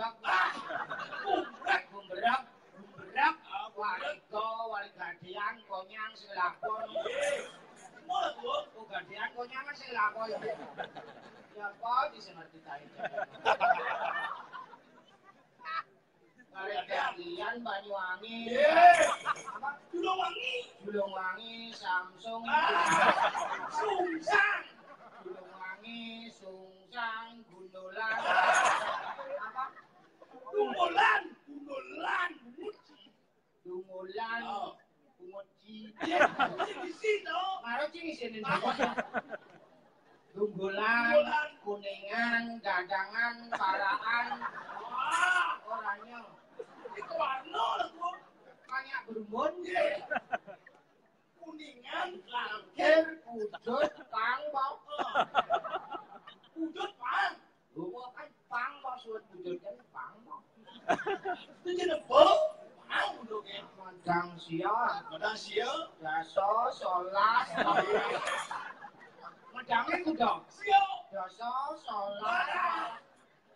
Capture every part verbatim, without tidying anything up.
Gumbrek, gumbrek, gumbrek. Wariga, wari gadean, konyang sing lakon. Ngono, Bu. Oh, gadean konyang kan sing lakon. Ya apa di sing ngerti kae. Wari gadean Banyuwangi. Apa? Julungwangi. Julungwangi, Samsung. Ah, Sungsang. Julungwangi, Sungsang, Gundolan. Apa? Dungolan, Gundolan, Bunguji. Dungolan, Oh. Bunguji. Iya, sing isi to. Karo sing isine. Apa? Dungolan, Dungolan. Kuningan, Gadangan, Paraan. Wah. Orangnya. Itu warna lah, Bu. Banyak berembun. Iya. Kuningan, Langkir, Pujut, Pang, Bau. Pujut, Pang. Lho, kan Pang, Bau, suwet Pujut kan Pang, Bau. Itu jeneng Bau. Pang, Pujut ya. Madang sia. Madang sia. Daso, solas. Madangnya kudu. Sia. Daso, solas.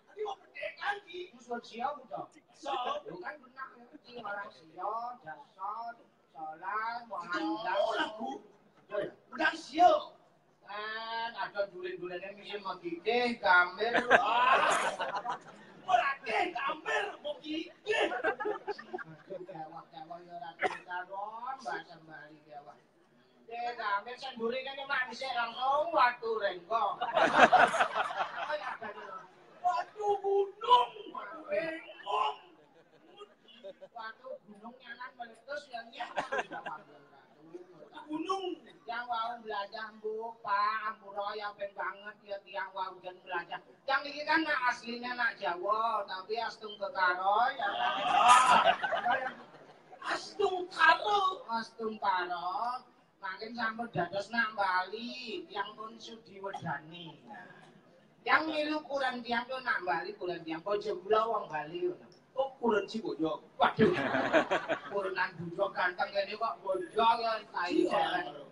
Tadi mau pendek lagi. Suwet sia kudu. So. Lho, kan benar ya. Ini orang sia, daso, solas, Itu mau lagu. Betul. Udah sia. Kan ada duren-durennya mesti megigih, gambir. Wah. Ora gih, gambir, megigih. Aduh, gawat-gawat ya ora karuan, bahasa Bali gawat. Dek, gambir sing mburi kene mak dhisik langsung watu rengkong. Watu gunung, watu rengkong. Watu gunung nyanan meletus ya nyek. Watu gunung. Yang wau belajar, Bu, Pak, ampura ya ben banget ya tiang wau jan belajar. Yang iki kan nak aslinya nak Jawa, tapi astungkara ya. Astungkara. Astungkara. Makin sampun dados nak Bali, yang pun sudi wedani. Yang milu kuran tiang tuh nak Bali, kuran tiang bojo kula wong Bali ngono. Oh, kuran si bojo. Waduh. Kurenan bojo ganteng kene kok bojo ya tai jalan.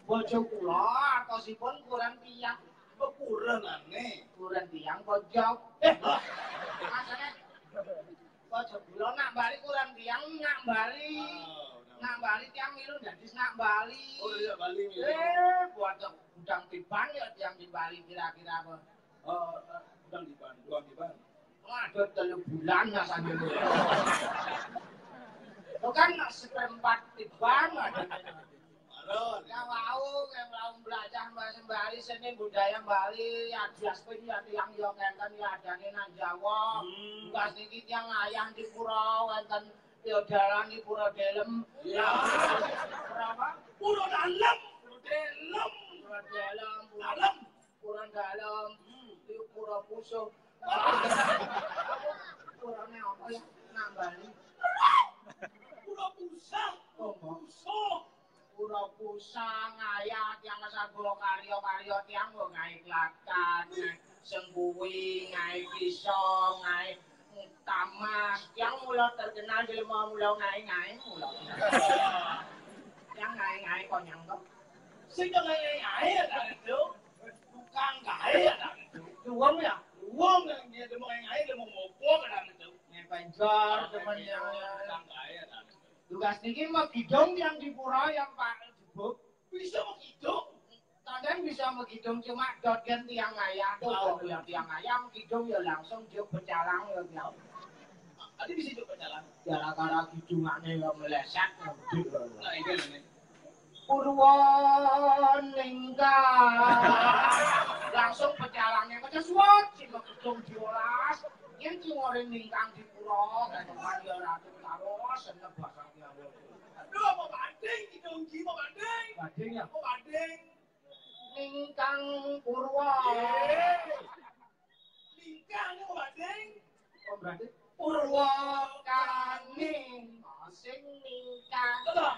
Bojo kula atosipun kuran tiang. Oh, kurenane. Kuran tiang bojo. Eh, masane bojo kula nak Bali kuran tiang nak Bali. Oh, nak Bali tiang milu dadi nak Bali. Oh, iya, Bali milu. Eh, buat gudang tiban ya tiang di Bali kira-kira apa? Oh, gudang tiban, gudang tiban. Waduh, telu bulan lah sambil. Itu kan seperempat tiban ada. Marun. Yang wau, yang wau belajar bahasa Bali, seni budaya Bali, ya diaspin ya tiang yo kenten ya adane nang Jawa. Hmm. Tugas niki tiang ayah di pura wonten yo dalan di pura Delem. Iya. Pura apa? Pura Dalem. Pura Delem. Pura Delem, pura Dalem. Pura Dalem. Hmm. Itu pura pusuh. Purane apa ya? Nang Bali. Pura Pusang. Oh, Pusang. Pura Pusang, ayah tiang sago karya-karya tiang kok ngae Klaten, ngae Sengkuwi, ngae Kisa, ngae Tamas. Tiang mula terkenal di lima mula ngae-ngae mula. Tiang ngae-ngae konyang kok. Sing ngae-ngae ya, Kak, itu. Tukang gawe ya, Kak, itu. Wong ya? Wong yang dia mau ngae-ngae, dia mau ngopo, Kak, itu. Ngae penjor, temen yang tukang gawe ya, Kak, itu. Tugas niki megidung yang di pura yang Pak Jebuk. Bisa megidung? Sampeyan bisa megidung cuma dot gen tiang ayah. Oh, yang tiang ayah megidung ya langsung dia pecalang ya dia. Tadi bisa juga pecalang. Gara-gara gidungane ya meleset ya gede lho. Nah, ini lho, ini. Purwaningga. Langsung pecalangnya keceswot, si megidung diolas. Yen ki ngore ningkang di pura, kan ya ratu karo seneng bakal. Aduh, apa banding gitu, Ji, apa banding? Banding ya? Apa banding? Ningkang Purwa. Ningkang apa banding? Oh, berarti Purwa Kaning. Oh, sing ningkang. Betul.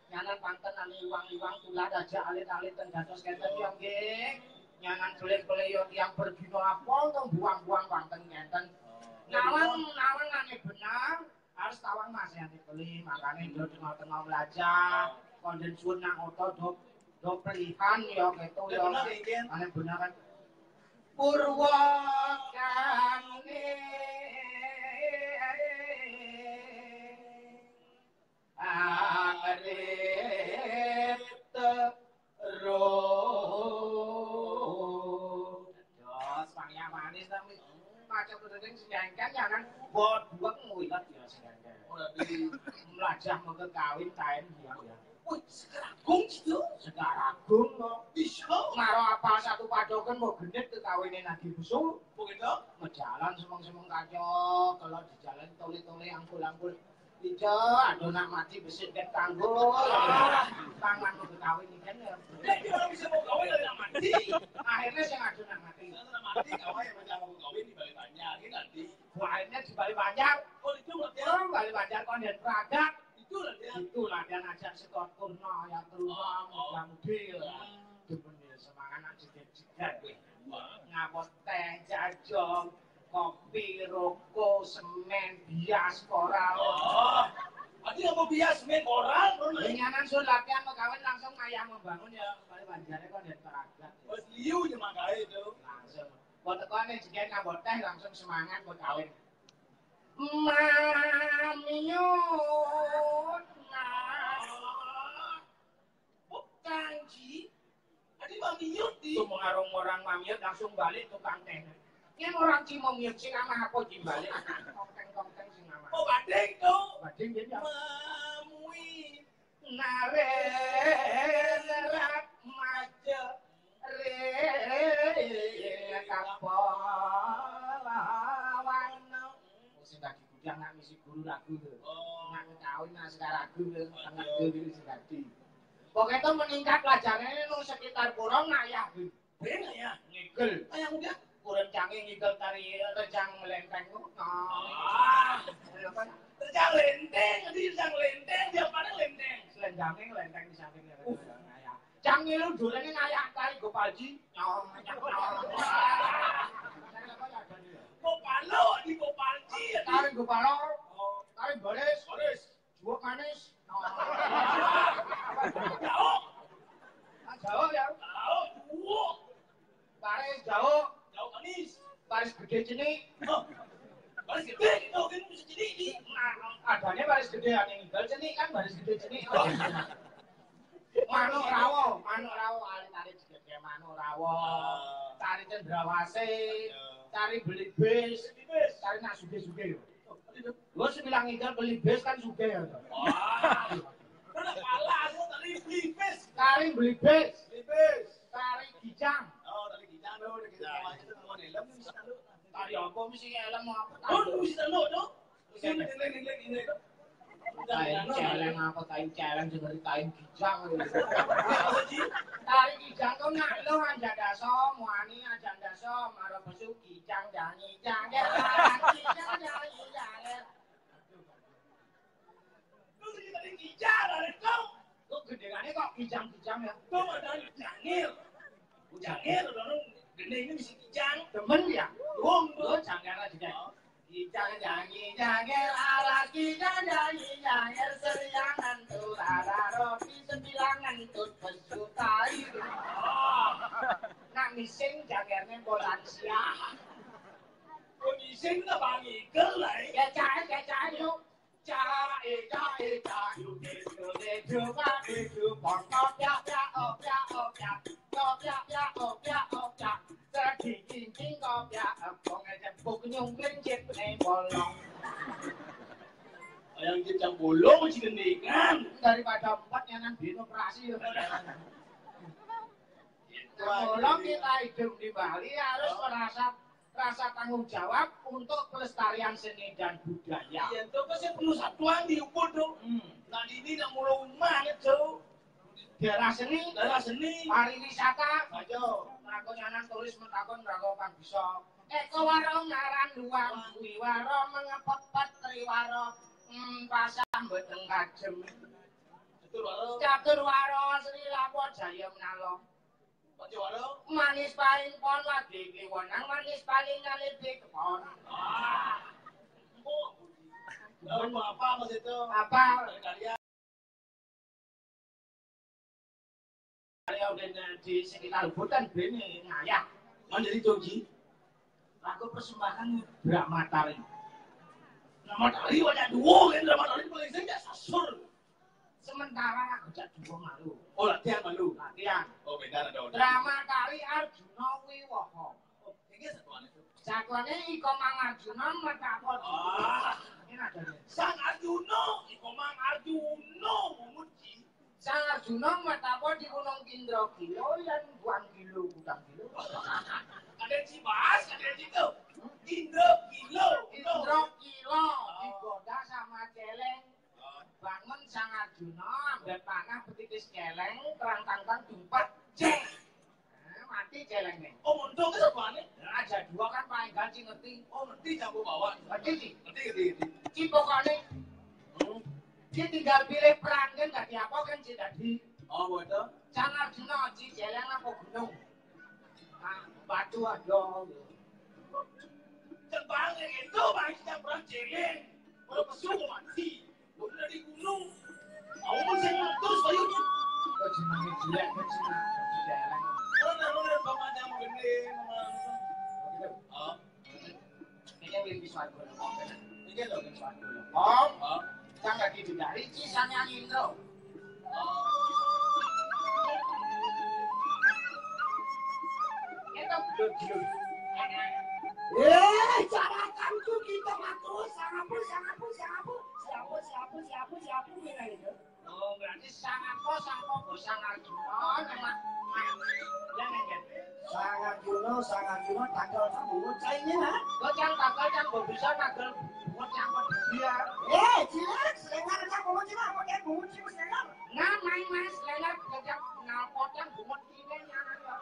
Nyanan panten ane iwang-iwang tular aja alit-alit ten dados kenten ya nggih. Nyanan pelih-pelih ya tiang berdina apa to buang-buang panten kenten. Nawang, nawang ane benar. Harus tawang Mas ya dibeli, makanya dia tengah-tengah belajar. Konden suwun nak oto do do pelihan ya gitu ya. Bener, Ken. Ane bener kan. Purwakane. Macam kedatangan sedangkan jangan buat dua nguilat ya sedangkan. Berarti melajah mau kawin kain dia ya. Wih, Sekar Agung gitu. Sekar Agung kok. Bisa. Maro apal satu padokan mau genit ke kawinin lagi busu. Begitu. Ngejalan semeng-semeng kaca, kalau di jalan tole-tole angkul-angkul. Iya, ada nak mati besik dan tanggul. Tangan mau kawin ini kan ya. Jadi orang bisa mau kawin dari nak mati. Akhirnya saya ngadu nak mati. Kalau nak mati, kawin yang macam mau kawin di Bali Banjar ini nanti. Akhirnya di Bali Banjar. Oh, itu berarti Oh, Bali Banjar kon dan Pragat. Itu lah dia. Itulah dia ngajak Sekar Kurna ya terus Oh, oh. mudah-mudi. Demen ya semangat nak jidat-jidat weh. Ngapot teh, jajan, kopi, rokok, semen, bias, koral. Oh. Berarti yang mau bias main koral, bro. Linyanan sun latihan mau kawin langsung ayah membangun ya Bali Banjar kon dan Pragat. Bos liu aja makanya itu. Langsung. Buat tekan yang jigen ngapot teh langsung semangat buat kawin. Mamiut nah. Bukan, Ji. Tadi mamiut di. Itu mengarung orang mamiut langsung balik tukang teh. Ini orang Cimamiut sing ama apa Ji balik? Kongteng-kongteng sing ama. Oh, badeng tuh. Bading dia ya. Mamui. Naren rat maja ring kapawan. Oh, sing dadi bujang nak misi guru lagu lho. Oh. Nak kawin nak sekar lagu lho. Anak dhewe sing dadi. Pokoknya itu meningkat pelajarannya nang sekitar pura nak ya. Bener ya. Ngigel. Kayak udah. Kurang canggih ngigel tari rejang melenteng. Nah. Ah. Apa? Rejang lenteng, tadi rejang lenteng, dia pada lenteng. Selendangnya ngelenteng di sampingnya. Nah, ya. Cang ngilu dulurnya ngayak tari Gopalji. Nyong, nyong, nyong. Gopalo di Gopalji ya. Tari Gopalo, Oh, tari baris, Boris. Juwuk manis. Jauh. Ah, jauh ya. Jauh. Jauh. Paris jauh. Jauh manis. Paris gede cenik. Oh. Paris gede gitu kan bisa jadi di. Nah, adanya Paris gede ada yang tinggal cenik kan Paris gede cenik. Manuk rawo, manuk rawo, ali tari gede manuk rawo. Tari cendrawasih, tari beli bis, Di bis. Tari nak suge-suge yo. Oh, tadi tuh. Lo sing bilang ngidal beli bis kan suge ya. Wah. Udah pala aku tadi beli bis. Tari beli bis, Beli bis. Tari gijang. Oh, tadi kita lo udah kita aja tuh mau helm bisa lu. Tari apa mesti helm mau apa? Oh, lu bisa lo tuh. Sini dingin dingin dingin. Tain celeng apa tain celeng sing ngerti tain gijang. Apa sih? Tari gijang kok nak lo aja daso, muani aja daso, maro besu gijang jangi jangger, gijang jangi jangger. Lu tadi tadi gijang, ada kau. Lo gedengane kok gijang-gijang ya? Tuh ada jangir. Jangir, orang gede ini bisa gijang. Demen ya? Wong Lo tuh. jangger aja deh. Gijang jangi jangger aras gijang jangi jangger seriangan tuh rara roti sembilangan tuh besu tai. Nak mising jangerne bolan siang. Kondisi kita bang Igel lah. Ya cair ya cair yuk. Cair cair cair yuk. Duduk duduk duduk duduk pongkok ya ya oh ya oh ya. Kok ya ya oh ya oh ya. Sedih cincin kok ya. Kok ngejek buk nyungkring cip ning bolong. Yang kita bolong sih gendingan. Daripada empat yang nang di operasi ya. Kalau kita hidup di Bali harus merasa rasa tanggung jawab untuk pelestarian seni dan budaya. Iya, itu kan saya perlu satuan di Ubud tuh. Hmm. Nah, di ini nak mulai rumah gitu. Daerah seni, Daerah seni. pariwisata, Ayo. lakon anak turis mentakon lakon kan bisa. Eko warung ngaran luang, kuwi warung mengepepet triwara. Hmm, pasang mboten kajem. Betul, Waro. Catur waro Sri Lapo Jaya menalo. Betul, Waro. Manis paling pon lagi kliwonang, manis paling ngalih dikepon. Ah. Oh. Lalu apa, apa Mas itu? Apa? Karya. Karya udah di sekitar hutan bene ngayah. Kan jadi Toji. Aku persembahkan drama tari. Drama tari banyak duo kan, drama tari paling sering ya sasur. Sementara aku jak dua malu. Oh, latihan malu. Latihan. Oh, beda ada udah. Drama tari Arjuna Wiwaha. Oh, ini satuan itu. Sakone iko Mang Arjuna matapa di Ah. Ini ada nih. Sang Arjuna, iko Mang Arjuna, muji. Sang Arjuna matapa di Gunung Indra Kilo yang buang kilo, buang kilo. Ada si Mas, ada si itu. Indra Kilo. Indra Kilo digoda sama celeng. Bangun Sang Arjuna, ambek panah petitis celeng, terang-terang tumpat, jeng. Nah, mati celeng nih. Oh, untung ke sebuahnya. Raja dua kan paling ganci ngerti. Oh, ngerti jago bawa. Ngerti sih. Ngerti, ngerti, ngerti. Ci pokoknya, hmm. Dia tinggal pilih peran kan, gak diapa kan, dia tadi. Oh, betul. Sang Arjuna, ci celeng apa gunung? Nah, batu aja. Terbang itu, Bang, kita perang celeng. Kalau pesu mati. Udah di gunung. Aku pun sing terus bayunya. Kok jenenge jelek, kok jenenge jelek. Mana, mana, Bang, aja mau gede, mau langsung. Oh. Ini yang lebih suatu. Ini loh, lebih suatu. Om, Om. Sang lagi dicari, ci sang yang intro. Eh, carakan tuh kita matur, sangapu, sangapu, sangapu, siapu, siapu, siapu, siapu, siapu, gimana itu? Oh, berarti sangapo, sangapo, sangajuno, sama. Ya, ya, ya. Sangajuno, sangajuno, tanggal sambungut, cainya, nah. Kok yang tanggal yang gak bisa, tanggal buat yang peduli ya. Eh, jelas, lengar aja, bungut, cina, apa kayak bungut, cina, lengar? Nah, main, main, lengar, gak yang kenal pot yang bungut ini, yang ada.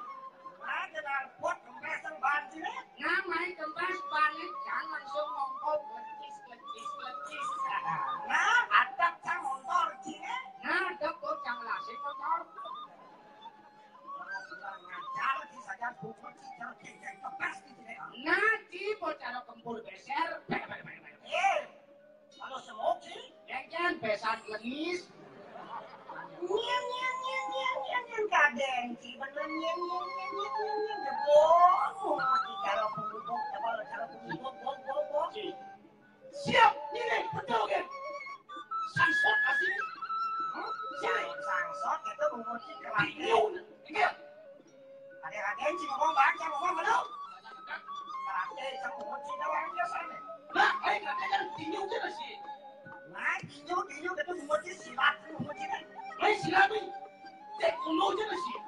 Nah, kenal pot, kempesan, banjir, ya. Nah, main kempes, panik, jangan langsung ngomong, lecis, lecis, lecis. Nah, ada cang motor, cina. Nah, ada kok cang lasik motor. Kurang ajar, di saja bungut, cicil, kekek, kempes, gitu, ya. Nah, di bocah kempur beser, bek, bek, bek, bek. Eh, kalau semok sih? Jangan besan lengis. Nyen, nyen, nyen, nyen, nyen, nyen, kadeng, ci, bener, nyen, nyen, nyen, nyen, nyen, nyen, jebol, bungut, di cara pembubuk, coba lo cara pembubuk, bok, bok, bok. Ci. Siap, ini, betul, kan? Sangsot asli. Hah? Sini. Sangsot, itu bungut, ci, keras. Iya, udah. Iya. Ada-ada yang cuma mau baca, mau belum? Karate, cang bungut, ci, orang biasa nih. Nah, ayo, karate kan tinju aja sih. Nah, tinju, tinju, itu bungut, ci, silat, bungut, ci, kan? Ayo, silat, nih. Cek kuno aja sih.